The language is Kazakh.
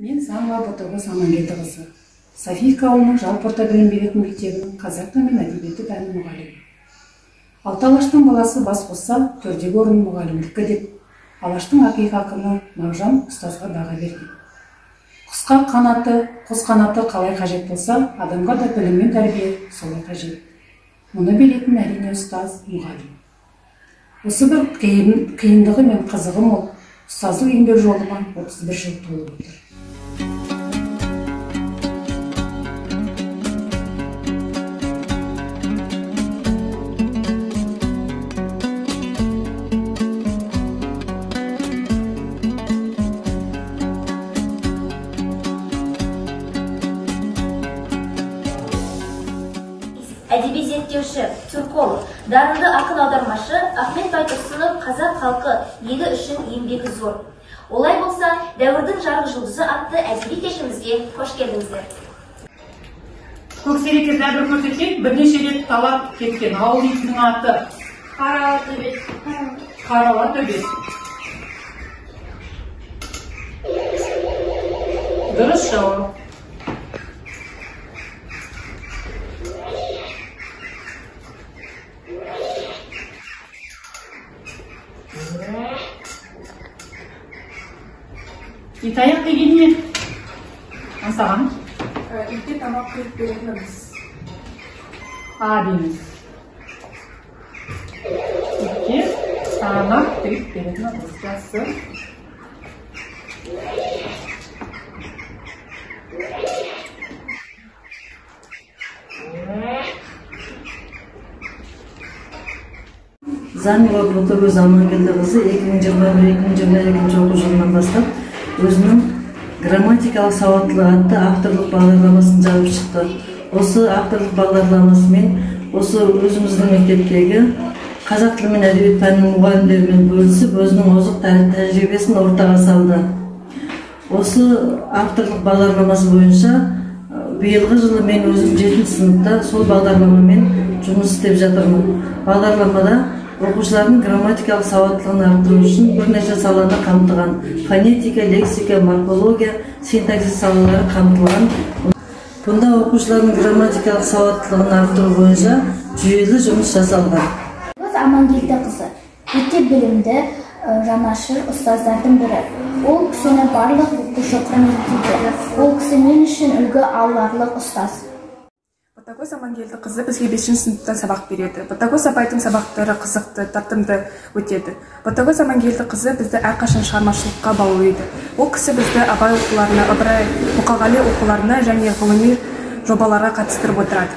Мен Заңова Ботагөз Амангелдіқызы, Софиевка ауылының жалпы орта білім беретін мектебінің қазақ тілі мен әдебиеті пәнінің мұғалімі. Алты алаштың баласы бас қосса, төрдегі орын мұғалімдікі деп, алаштың ақиық ақыны Мағжан ұстазға баға берген. Құсқа қанаты, құс қанаты қалай қажет болса, адамға да білім мен тәрбие солай қажет. Мұны білетін әрине ұстаз, мұғалім. Осы бір қиындығы мен қызығы мол ұстаздық еңбек жолыма 31 жыл толып отыр. Әдеби зерттеуші, түрколог, дарынды ақын аудармашы Ахмет Байтұрсынов қазақ халқы елі үшін еңбегі зор. Олай болса, дәуірдің жарық жұлдызы атты әдеби кешімізге қош келдіңіздер. Көксерекке зәбір көрсеткен бірнеше рет талап кеткен ауыл итінің аты Қарала төбет. Қарала төбет. Дұрыс жауап. Итаяқ деген не? Аңсаған? Итке тамақ құйып беретін ыдыс. А дейміз. Итке тамақ құйып беретін ыдыс. Жақсы. Заңова Ботагөз Амангелдіқызы 2021-2022 оқу жылынан бастап өзінің грамматикалық сауаттылық атты авторлық бағдарламасын жазып шықты. Осы авторлық бағдарламасымен осы өзіміздің мектептегі қазақ тілі мен әдебиет пәнінің мұғалімдерімен бөлісіп, өзінің озық тәжірибесін ортаға салды. Осы авторлық бағдарламасы бойынша биылғы жылы мен өзім 7 сыныпта сол бағдарламамен жұмыс істеп жатырмын. Бағдарламада оқушылардың грамматикалық сауаттылығын арттыру үшін бірнеше саланы қамтыған. Фонетика, лексика, морфология, синтаксис салалары қамтылған. Бұнда оқушылардың грамматикалық сауаттылығын арттыру бойынша жүйелі жұмыс жасалған. Ботагөз Амангелдіқызы өте білімді, жанашыр ұстаздардың бірі. Ол кісіні барлық оқушы құрметтейді. Ол кісі мен үшін үлгі аларлық ұстаз. Ботагөз Амангелдіқызы бізге 5 сыныптан сабақ береді. Ботагөз апайдың сабақтары қызықты, тартымды өтеді. Ботагөз Амангелдіқызы бізді әрқашан шығармашылыққа баулиды. Ол кісі бізді Абай оқуларына, Ыбырай Мұқағали оқуларына және ғылыми жобаларға қатыстырып отырады.